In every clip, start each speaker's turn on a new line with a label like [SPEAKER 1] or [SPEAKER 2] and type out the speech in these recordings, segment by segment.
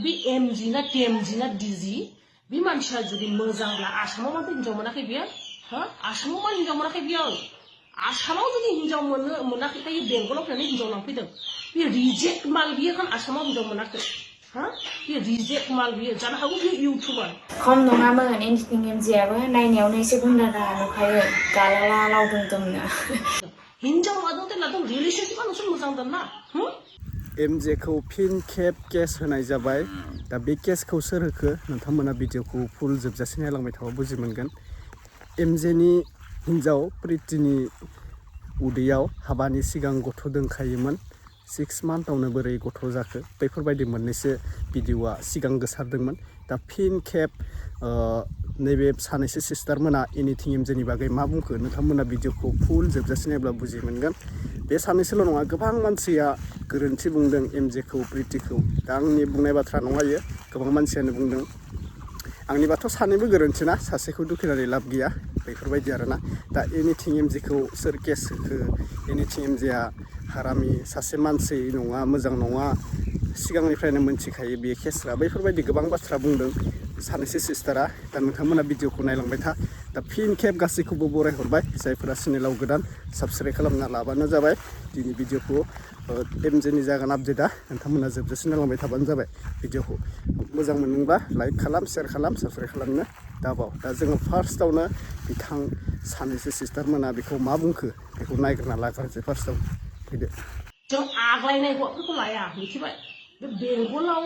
[SPEAKER 1] बे एमजी ना टेमजी ना डिजी बे मानसिया जुदि मोजांब्ला आसामाव माथो हिनजाव मोनाखै बियो हो आसामाव मा हिनजाव मोनाखै बियो आसामाव जुदि हिनजाव मोनाखैखाय बेंगलाव फैनानै हिनजाव लांफैदों बे रिजेक्ट माल बियो खान आसामाव हिनजाव मोनाखै हा बे रिजेक्ट माल बियो जानो हागौ बे इउटुबार
[SPEAKER 2] खम नङामोन एनिथिं एमजियाबो नायनायावनो एसे गुन्दारा नुखायो गालाला लावदुम दुमनो
[SPEAKER 1] हिनजाव लादों रिलेशनशिपआ नोंसोर मोजां दोनना
[SPEAKER 3] एमजेखौ फिन खेब केस होनाय जाबाय दा बे केसखौ सोर होखो नोंथांमोना भिडिअखौ फुल जोबजासिम नायलांबाय थाबा बुजि मोनगोन एमजेनि हिन्जाव प्रितिनि उदैयाव हाबानि सिगां गथ' दोनखायोमोन 6 मान्थआवनो बोरै गथ' जाखो बेफोरबायदि मोननैसो भिडिअआ सिगां गोसारदोंमोन दा फिन खेब नैबे सानैसो सिस्टार मोना एनिथिं एमजेनि बागै मा बुंखो नोंथांमोना भिडिअखौ फुल जोबजासिम नायब्ला बुजि मोनगोन बे सानैसोल' नङा गोबां मानसिया गोरोन्थि बुंदों एमजेखौ प्रितिखौ दा आंनि बुंनाय बाथ्रा नङा इयो गोबां मानसियानो बुंदों आंनिबाथ' सानैबो गोरोन्थि ना सासेखौ दुखिनानै लाब गैया बेफोरबायदि आरोना दा एनिथिं एमजेखौ सोर केस होखो एनिथिं एमजेआ हारामि सासे मानसि नङा मोजां नङा सिगांनिफ्रायनो मोनथिखायो बे केसआ बेफोरबायदि गोबां बाथ्रा बुंदों सानैसो सिस्टारा दा नोंथांमोना भिडिअखौ नायलांबाय था दा फिन खेब गासैखौबो बरायहरबाय जायफोरा चेनेलाव गोदान साबस्क्राइब खालामना लाबानो जाबाय दिनै भिडिअखौ एमजेनि जागोन आपडेटआ नोंथांमोना जोबजासिम नायलांबाय थाबानो जाबाय भिडिअखौ मोजां मोनदोंबा लाइक खालाम शेयार खालाम साबस्क्राइब खालामनो दाबाव दा जोङो फार्स्टआवनो बिथां सानैसो सिस्टारमोना बेखौ मा बुंखो बेखौ नायग्रोना लाग्रोनोसै फार्स्टआव फैदो
[SPEAKER 1] जों आग्लायनाय हौवाफोरखौ लाया मिथिबाय बे बेंगलाव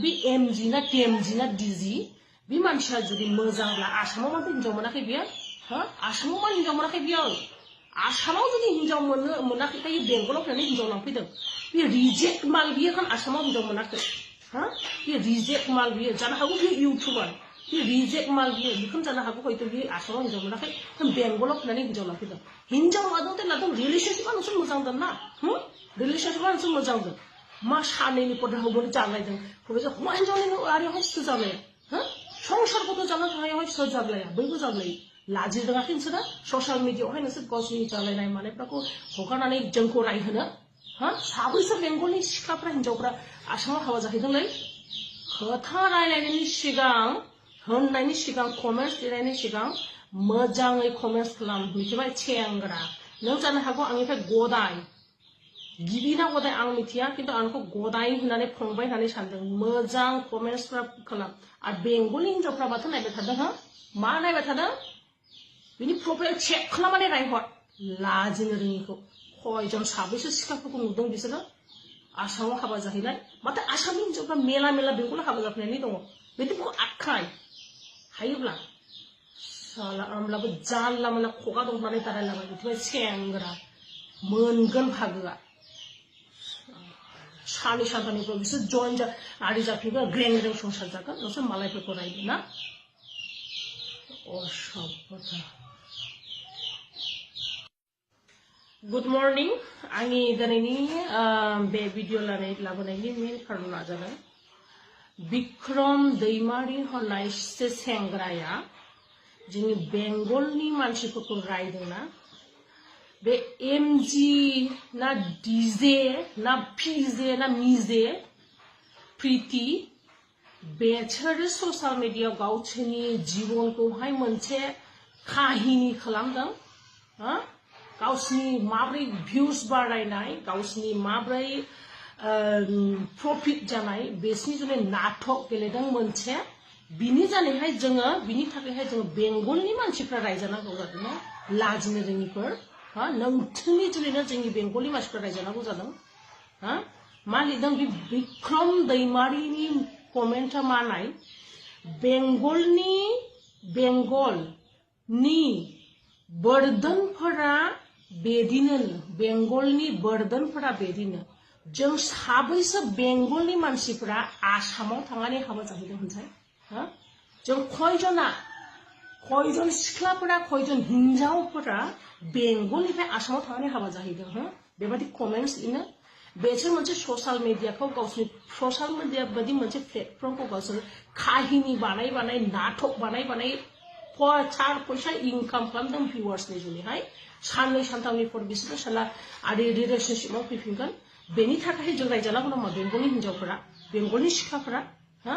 [SPEAKER 1] बे एमजी ना टेमजी ना डिजी बे मानसिया जुदि मोजांब्ला आसामाव माथो हिनजाव मोनाखै बियो हो आसामाव मा हिनजाव मोनाखै बियो आसामाव जुदि हिनजाव मोनाखैखाय बेंगलाव फैनानै हिनजाव लांफैदों बे रिजेक्ट माल बियो खान आसामाव हिनजाव मोनाखै हा बे रिजेक्ट माल बियो जानो हागौ बे इउटुबार बे रिजेक्ट माल बियो बेखौनो जानो हागौ हयथ' बे आसामाव हिनजाव मोनाखै बेंगलाव फैनानै हिनजाव लांफैदों हिनजाव लादों रिलेशनशिपआ नोंसोर मोजां दोन ना रिलेशनशिपआ नोंसोर मोजां दोन मा सानैनि पदावबो जालायदों हौवा हिनजावनि आरियावहाय सोर जालाया हो संसारखौथ' जानो थाखायावहाय सोर जालाया बयबो जालायो लाजि रोङाखै नोंसोरो ससियेल मिडियाआवहाय नोंसोर गावसोरनि जालायनाय मानायफोरखौ हगारनानै जोंखौ रायहोनो हा साबैसो बेंगलनि सिख्लाफ्रा हिनजावफ्रा आसामाव हाबा जाहैदोंलै खोथा रायलायनायनि सिगां होननायनि सिगां कमेन्ट्स लिरनायनि सिगां मोजाङै कमेन्ट्स खालाम मिथिबाय सेंग्रा नों जानो हागौ आंनिफ्राय गदाय गिबि ना गदाय आं मिथिया खिन्थु आंखौ गदाय होननानै फंबाय होननानै सानदों मोजां कमेन्ट्सफ्रा खालाम आरो बेंगलनि हिनजावफ्रा माथो नायबाय थादों हा मा नायबाय थादों बिनि प्रफाइल चेक खालामनानै रायहर लाजिनो रोङिखौ खयजन साबैसो सिख्लाफोरखौ नुदों बिसोरो आसामाव हाबा जाहैनाय माथो आसामनि हिनजावफ्रा मेला मेला बेंगलाव हाबा जाफैनानै दङ बिदिखौ आखाय हायोब्ला साला आमलाबो जानला मोनला खगा दं होननानै दारायलाबाय बिदिबाय सेंग्रा मोनगोन भागोआ सानै सानथामनिफ्राय बिसोर जइन आरि जाफिनगोन ग्रें ग्रें संसार जागोन नोंसोर मालायफोरखौ रायदो ना असभ्यता गुड मर्निं आंनि दिनैनि बे भिडिअ लाबोनायनि मेन खारना जादों बिक्रम दैमारि होननाय सेंग्राया जोंनि बेंगलनि मानसिफोरखौ रायदोंना बे एमजी ना डिजे ना फिजे ना मिजे प्रिति बेसोरो ससियेल मिडियाआव गावसोरनि जिबनखौहाय मोनसे काहिनी खालामदों गावसोरनि माब्रै भिउस बारायनाय गावसोरनि माब्रै प्रफिट जानाय बेसनि जुदि नाटक गेलेदों मोनसे बिनि जानायहाय जोङो बिनि थाखायहाय जोङो बेंगलनि मानसिफ्रा रायजानांगौ जादों ना लाजिनो रोङिफोर नोंथांनि जुनैनो जोंनि बेंगलनि मानसिफ्रा रायजानांगौ जादों मा लिरदों बे बिक्रम दैमारिनि कमेन्टआ मा नाय बेंगलनि बर्डनफोरा बेदिनो बेंगलनि बर्डनफोरा बेदिनो जों साबैसो बेंगलनि मानसिफ्रा आसामाव थांनानै हाबा जाहैदों होनसाय जों खयजन सिख्लाफोरा खयजन हिनजावफोरा बेंगलनिफ्राय आसामाव थांनानै हाबा जाहैदों बेबायदि कमेन्ट्स लिरनो बेसोर मोनसे ससियेल मिडियाखौ गावसोरनि ससियेल मिडिया बायदि मोनसे प्लेटफर्मखौ गावसोर काहिनी बानाय नाटक बानाय फैसा इनकाम खालामदों भिउवार्सनि जुनैहाय साननै सानथामनिफ्राय बिसोरो साला आरो रिलेशनशिपआव फैफिनगोन बेनि थाखाय जों रायजानांगौ नामा बेंगलनि हिनजावफोरा बेंगलनि सिख्लाफोरा हा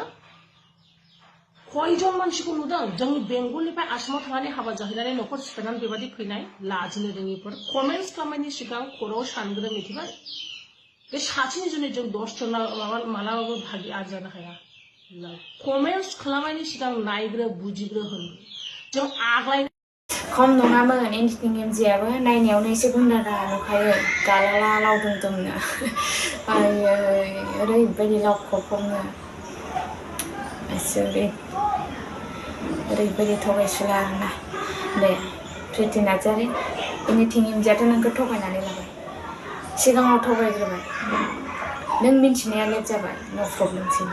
[SPEAKER 1] खयजन मानसिखौ नुदों जोंनि बेंगलनिफ्राय आसामाव थांनानै हाबा जाहैनानै न'खर सिफायनानै बेबादि फैनाय लाजिनो रोङिफोर कमेन्ट्स खालामनायनि सिगां खर'आव सानग्रो मिथिबाय बे सासेनि जुनै जों 10 जन मालाबाबो भागि आरजानो हाया कमेन्ट्स खालामनायनि सिगां नायग्रो बुजिग्रो होनग्रो जों आग्लाय
[SPEAKER 2] खम नङामोन एनिथिं एमजेआबो नायनायावनो एसे गुन्दारा नुखायो गालाला लावदुम दुमनो आयै ओरैबायदि लावखबखबनो ओरैबायदि थगायसुला आरोना दे प्रिति नार्जारि एनिथिं एमजेआथ' नोंखौ थगायनानै लाबाय सिगाङाव थगायग्रोबाय नों मिन्थिनाया लेट जाबाय नो प्रब्लेमसिम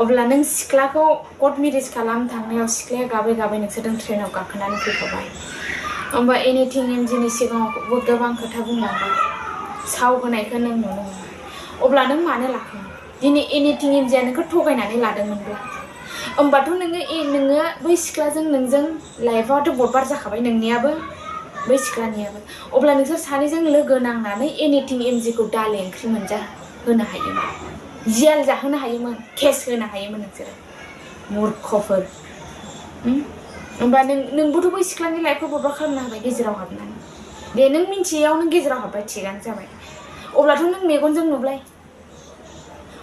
[SPEAKER 2] अब्ला नों सिख्लाखौ कर्ट मेरेज खालामनो थांनायाव सिख्लाया गाबै गाबै नोंसोरजों ट्रेनाव गाखोनानै फैखाबाय होमबा एनिथिं एमजिनि सिगाङावबो गोबां खोथा बुंलांबाय सावहोनायखौ नों नुनो मोनबाय अब्ला नों मानो लाखो दिनै एनिथिं एमजिया नोंखौ थगायनानै लादोंमोनब्ला होमबाथ' नोङो बै सिख्लाजों नोंजों लाइफआथ' बरबाद जाखाबाय नोंनियाबो बै सिख्लानियाबो अब्ला नोंसोर सानैजों लोगो नांनानै एनिथिं एमजिखौ दालि ओंख्रि मोनजा होनो हायोमोन जेल जाहोनो हायोमोन केस होनो हायोमोन नोंसोरो मूर्खफोर होमबा नोंबोथ' बै सिख्लानि लाइफखौ बरबाद खालामनो हाबाय गेजेराव हाबनानै दे नों मिन्थियाव नों गेजेराव हाबबाय थिगानो जाबाय अब्लाथ' नों मेगनजों नुबाय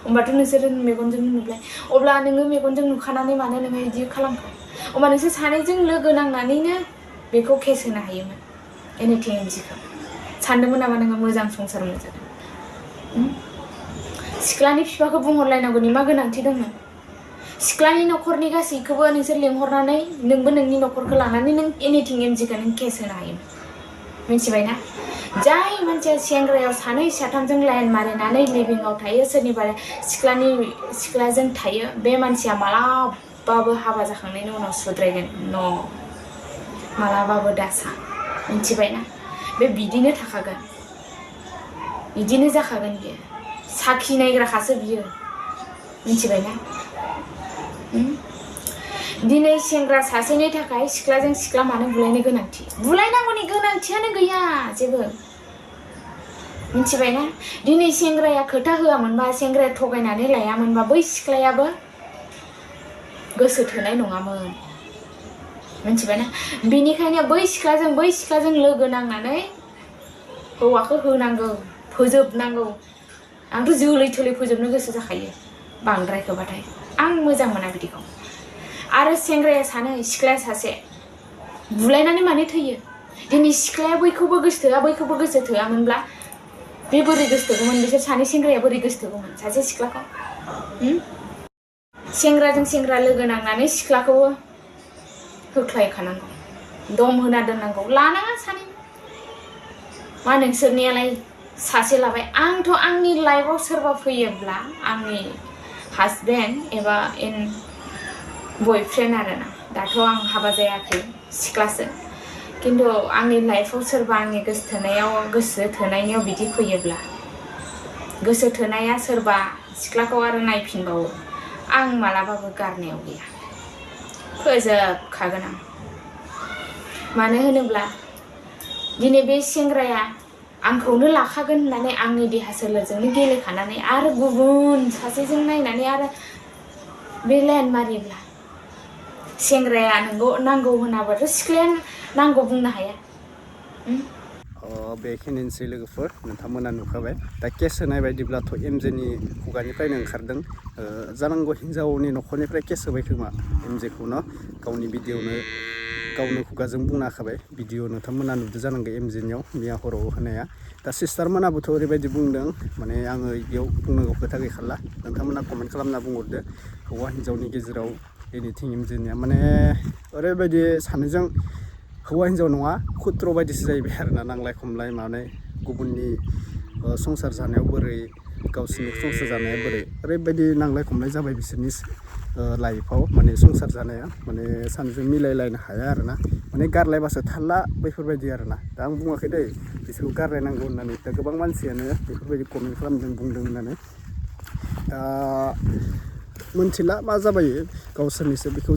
[SPEAKER 2] होमबाथ' नोंसोरो मेगनजों नुबाय अब्ला नोङो मेगनजों नुखानानै मानो नोङो बिदि खालामखो होमबा नोंसोर सानैजों लोगो नांनानैनो बेखौ केस होनो हायोमोन एनिथिं एमजिखौ सानदोंमोन नामा नोङो मोजां संसार मोनजादों सिख्लानि बिफाखौ बुंहरलायनांगौनि मा गोनांथि दंमोन सिख्लानि न'खरनि गासैखौबो नोंसोर लेंहरनानै नोंबो नोंनि न'खरखौ लानानै नों एनिथिं एमजिखौ नों केस होनो हायोमोन मिथिबायना जाय मानसिया सेंग्रायाव सानै साथामजों लाइन मारिनानै लिभिंआव थायो सोरनिबा सिख्लाजों थायो बे मानसिया मालाबाबो हाबा जाखांनायनि उनाव सुद्रायगोन न' मालाबाबो दासा मिथिबायना बे बिदिनो थाखागोन बिदिनो जाखागोन बियो साखि नायग्राखासो बियो मिथिबायना दिनै सेंग्रा सासेनि थाखाय सिख्लाजों सिख्ला मानो बुलायनो गोनांथि बुलायनांगौनि गोनांथियानो गैया जेबो मिथिबायना दिनै सेंग्राया खोथा होआमोनबा सेंग्राया थगायनानै लायामोनबा बै सिख्लायाबो गोसो थोनाय नङामोन मिथिबायना बेनिखायनो बै सिख्लाजों लोगो नांनानै हौवाखौ होनांगौ फोजोबनांगौ आंथ' जोलै थोलै फोजोबनो गोसो जाखायो बांद्रायखोबाथाय आं मोजां मोना बिदिखौ आरो सेंग्राया सानै सिख्लाया सासे बुलायनानै मानो थैयो दिनै सिख्लाया बैखौबो गोसो थोआ बैखौबो गोसो थोआमोनब्ला बे बोरै गोसो थोगौमोन बिसोर सानै सेंग्राया बोरै गोसो थोगौमोन सासे सिख्लाखौ सेंग्राजों सेंग्रा लोगो नांनानै सिख्लाखौबो होख्लायखानांगौ दम होना दोननांगौ लानाङा सानै मा नोंसोरनियालाय सासे लाबाय आंथ' आंनि लाइफआव सोरबा फैयोब्ला आंनि हासबेन्ड एबा बयफ्रेन्ड आरोना दाथ' आं हाबा जायाखै सिख्लासो खिन्थु आंनि लाइफआव सोरबा आंनि गोसो थोनायनियाव बिदि फैयोब्ला गोसो थोनाया सोरबा सिख्लाखौ आरो नायफिनबावो आं मालाबाबो गारनायाव गैया फोजोबखागोन आं मानो होनोब्ला दिनै बे सेंग्राया आंखौनो लाखागोन होननानै आंनि देहा सोलेरजोंनो गेलेखानानै आरो गुबुन सासेजों नायनानै आरो बे लाइन मारिब्ला सेंग्राया नोंगौ नांगौ होनाबाथ' सिख्लाया नांगौ बुंनो हाया
[SPEAKER 3] बेखिनिसै लोगोफोर नोंथांमोना नुखाबाय दा केस होनाय बायदिब्लाथ' एमजेनि खुगानिफ्रायनो ओंखारदों जानांगौ हिन्जावनि न'खरनिफ्राय केस होबाय खोमा एमजेखौनो गावनि भिडिअ'नो गावनो खुगाजों बुंना होखाबाय भिडिअ नोंथांमोना नुदों जानांगौ एमजेनियाव मैया हराव होनाया दा सिस्टार मोनाबोथ' ओरैबायदि बुंदों माने आङो बेयाव बुंनांगौ खोथा गैखाला नोंथांमोना कमेन्ट खालामना बुंहरदो हौवा हिन्जावनि गेजेराव एनिथिं एमजेनिया माने ओरैबायदि सानैजों हौवा हिन्जाव नङा खुत्र बायदिसो जाहैबाय आरोना नांलाय खमलाय माने गुबुननि संसार जानायाव बोरै गावसोरनि संसार जानाया बोरै ओरैबायदि नांलाय खमलाय जाबाय बिसोरनि लाइफआव माने संसार जानाया माने सानैजों मिलायलायनो हाया आरोना माने गारलायबासो थारला बेफोरबायदि आरोना दा आं बुङाखै दै बिसोरखौ गारलायनांगौ होननानै दा गोबां मानसियानो बेफोरबायदि कमेन्ट खालामदों बुंदों होननानै दा मोनथिला मा जाबायो गावसोरनिसो बेखौ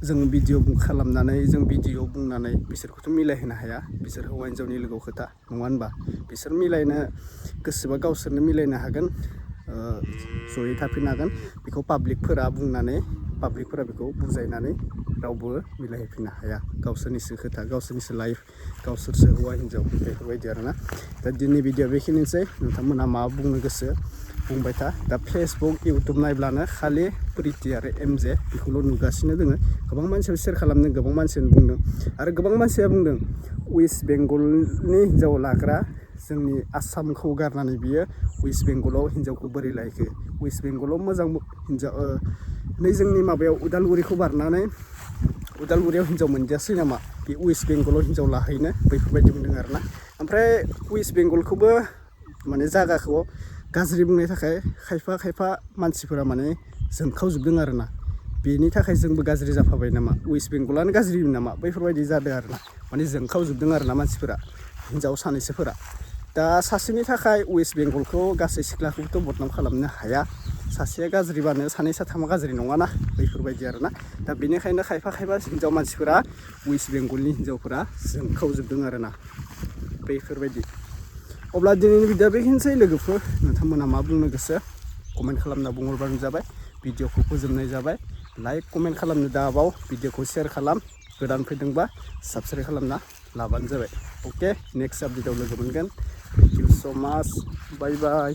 [SPEAKER 3] जों भिडिअ खालामनानै जों भिडिअ बुंनानै बिसोरखौथ' मिलायहोनो हाया बिसोर हौवा हिन्जावनि लोगोआव खोथा नङा होनबा बिसोर मिलायनो गोसोबा गावसोरनो मिलायनो हागोन जयै थाफिननो हागोन बेखौ पाब्लिकफोरा बुंनानै पाब्लिकफोरा बेखौ बुजायनानै रावबो मिलायहोफिननो हाया गावसोरनिसो खोथा गावसोरनिसो लाइफ गावसोरसो हौवा हिन्जाव बेफोरबायदि आरोना दा दिनै भिडिअ बेखिनिसै नोंथांमोना मा बुंनो गोसो बुंबाय था दा फेसबुक इउटुब नायब्लानो खालि प्रिति आरो एमजे बेखौल' नुगासिनो दोङो गोबां मानसिया शेयार खालामदों गोबां मानसियानो बुंदों आरो गोबां मानसिया बुंदों वेस्ट बेंगलनि हिन्जाव लाग्रा जोंनि आसामखौ गारनानै बियो वेस्ट बेंगलाव हिन्जावखौ बोरै लायखो वेस्ट बेंगलाव मोजां हिन्जाव नै जोंनि माबायाव उदालगुरिखौ बारनानै उदालगुरियाव हिन्जाव मोनजासै नामा बे वेस्ट बेंगलाव हिन्जाव लाहैनो बैफोरबायदि बुंदों आरोना ओमफ्राय वेस्ट बेंगलखौबो माने जायगाखौ गाज्रि बुंनो थाखाय खायफा खायफा मानसिफोरा माने जोंखावजोबदों आरोना बेनि थाखाय जोंबो गाज्रि जाफाबाय नामा वेस्ट बेंगलानो गाज्रि नामा बैफोरबायदि जादों आरोना माने जोंखावजोबदों आरोना मानसिफोरा हिन्जाव सानैसोफोरा दा सासेनि थाखाय वेस्ट बेंगलखौ गासै सिख्लाखौबोथ' बदनाम खालामनो हाया सासेया गाज्रिबानो सानै साथामा गाज्रि नङाना बैफोरबायदि आरोना दा बेनिखायनो खायफा खायफा हिन्जाव मानसिफोरा वेस्ट बेंगलनि हिन्जावफोरा जोंखावजोबदों आरोना बैफोरबायदि अब्ला दिनैनि भिडिअ बेखिनिसै लोगोफोर नोंथांमोना मा बुंनो गोसो कमेन्ट खालामना बुंहरबानो जाबाय भिडिअखौ फोजोबनाय जाबाय लाइक कमेन्ट खालामनो दाबाव भिडिअखौ शेयार खालाम गोदान फैदोंबा साबस्क्राइब खालामना लाबानो जाबाय अके नेक्स्ट आपडेटआव लोगो मोनगोन थेंक इउ स' माच बाय बाय